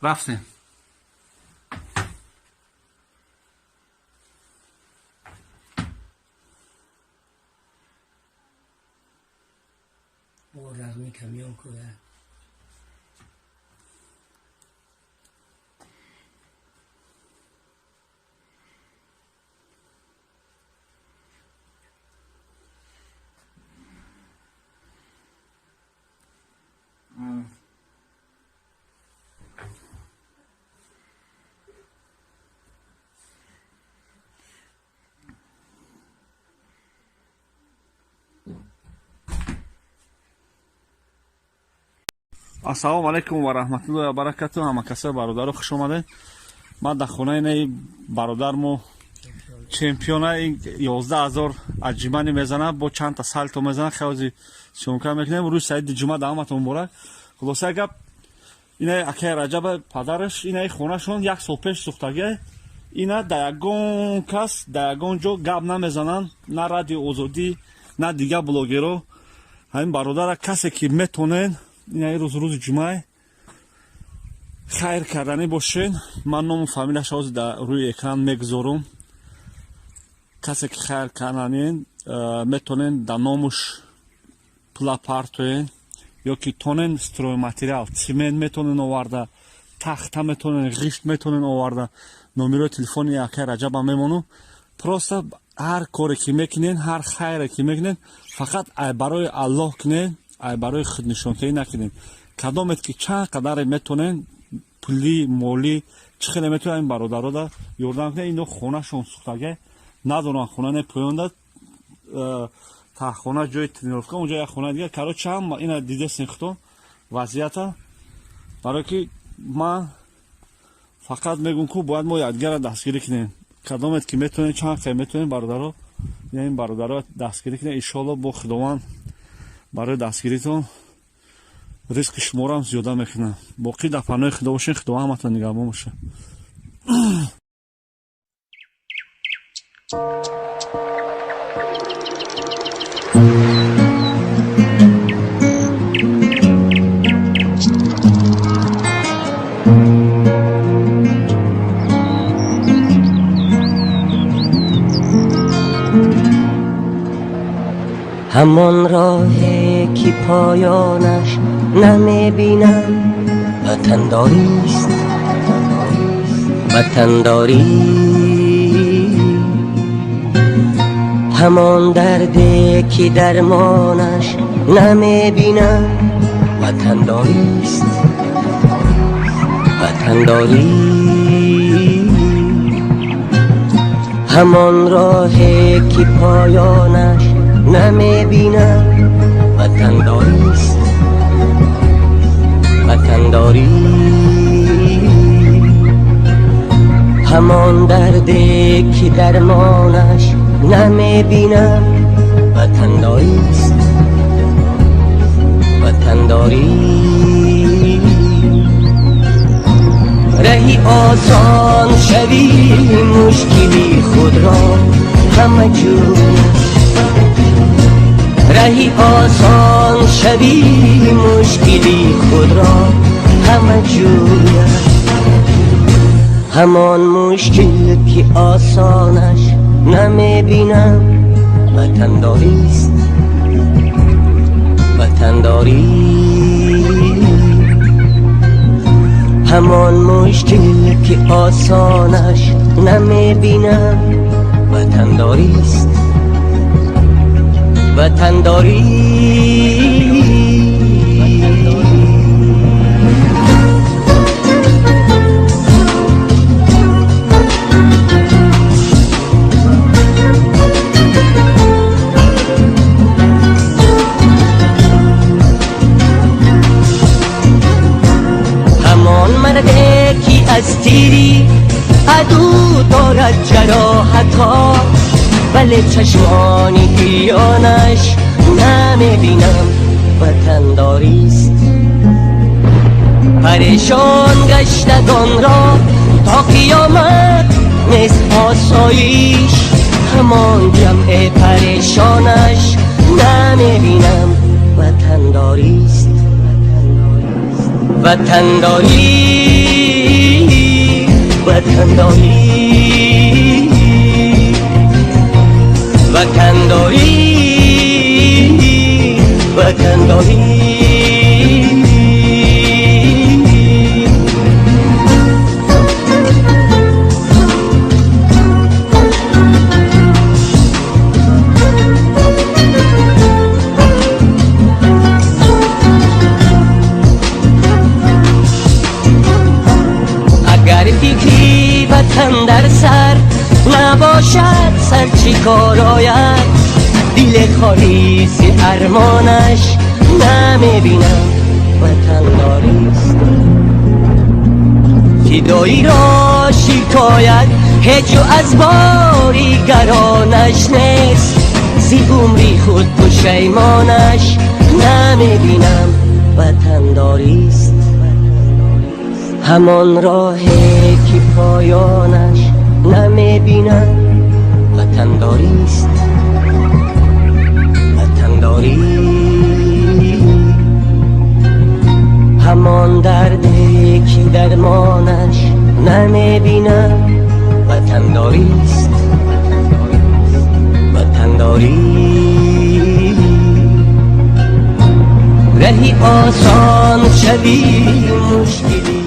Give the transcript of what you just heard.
Рафтем. Бо разми камион кӯя. Ассалому алайкум ва раҳматуллоҳи ва баракатуҳ. Ҳама касои бародаро, хуш омадед. Ман дар хонаи наи бародармо чемпиона, 11 000 отжимание мезанад, бо чандта сальто мезанад. Хеле съёмка мекунем. Рӯзи саиди ҷумъа да ҳаматон муборак. Хулоса гап, инаи акаи Раҷаба, падараш, инаи хонашон як сол пеш сӯхтагия. Ина да ягон кас, да ягон ҷо гап намезананд, на Радио Озодӣ, на дигар блогеро. Ҳамин бародара касе ки метонен, инаи рӯз, рӯзи ҷумъа, хайр карданӣ бошен. Ман ному фамилияш ҳозир дар рӯи экран мегузорум. Касе ки хайр карданин, метонен дар номуш пула партоен ё ки тонен стройматериал, цемент метонен оварда, тахта метонен, ғишт метонен оварда. Номерои телефони акаи Раҷаба мемонум. Просто ҳар коре ки мекунен, ҳар хайре ки мекунен, фақат ай барои Аллоҳ кунен, ай барои худнишонтаӣ накунен. Кадомет ки чанд қадаре метонен, пулӣ, молӣ, чӣ хеле метонен, ин бародарода ёрдам кунен. Ино хонашон сӯхтага, надоранд хона, не поёнда таҳхона, ҷои тренировка, онҷо як хона дигар. Короче, ҳама ина дидесен худтон вазъията. Барое ки ман фақат мегӯм, ку бояд мо якдигарро дастгирӣ кунем. Кадомет ки метонем, чанд қай метонем, бародаро, ин бародаро дастгирӣ кунем. Иншоалло, бо Худованд барои дастгиритон ризқи шуморо зиёда мекунам. Боқӣ дар паноҳи Худо бошед. Худованд ҳаматон нигаҳбон бошад. Ҳамон роҳе ки поёнаш намебинам, ватандорист, ватандорӣ. Ҳамон дарде ки дармонаш намебинам, ватандорист, ватандорӣ. Ҳамон роҳе ки поёнаш намебинам, ватандорист, ватандорӣ. Ҳамон дарде ки дармонаш намебинам, ватандорист, ватандорӣ. Раҳи осон шавӣ мушкили худро ҳама ҷӯй, раҳи осон шавӣ мушкили худро ҳама ҷӯя. Ҳамон мушкил ки осонаш намебинам, ватандорист, ватандорӣ. Ҳамон мушкил ки осонаш намебинам, ватандорист, ватандорӣ. Ҳамон марде ки аз тири аду дорад ҷароҳатҳо, вале чашмони гирёнаш намебинам, ватандорист. Парешон гаштагонро то қиёмат нест осоиш, ҳамон ҷамъи парешонаш намебинам, ватандорист, ватандорӣ. Ватандорӣ, ватандорӣ, ватандорӣ. Агар фикри ватан дар сар набошад, сар чӣ кор ояд? Дили холиси армонаш намебинам, ватандорист. Фидоиро шикоят ҳеҷ аз бори гаронаш нест, зи умри худ пушаймонаш намебинам, ватандорист. Ҳамон роҳе ки поёнаш намебинам, ватандорист, ватандорӣ. Ҳамон дарде ки дармонаш намебинам, ватандорист, ватандорӣ. Раҳи осон шави мушкилӣ.